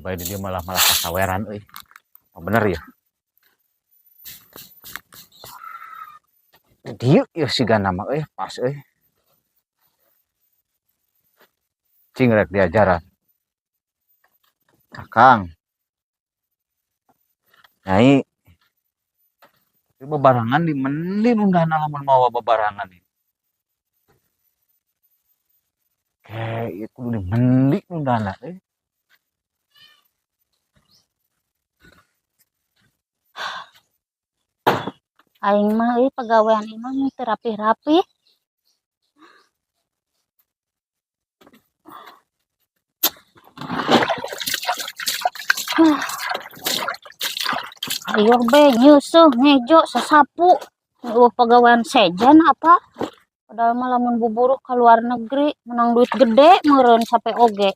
Bae di dieu malah malah kasaweran euy. Oh, bener ya. Dieu ieu sigana mah euy, pas euy. Cing rek diajaran. Akang. Nyai. Tapi bebarengan di mendi undahna lamun mawa bebarengan ieu. Ke ieu kudu di mendi undahna euy. Aing mah euy pagawean imah mun teu rapih-rapih. Ayo be nyeusuh ngejo sasapu eueuh pagawean sejen apa. Padahal mah lamun buburuh ka luar negeri menang duit gede meureun sape oge.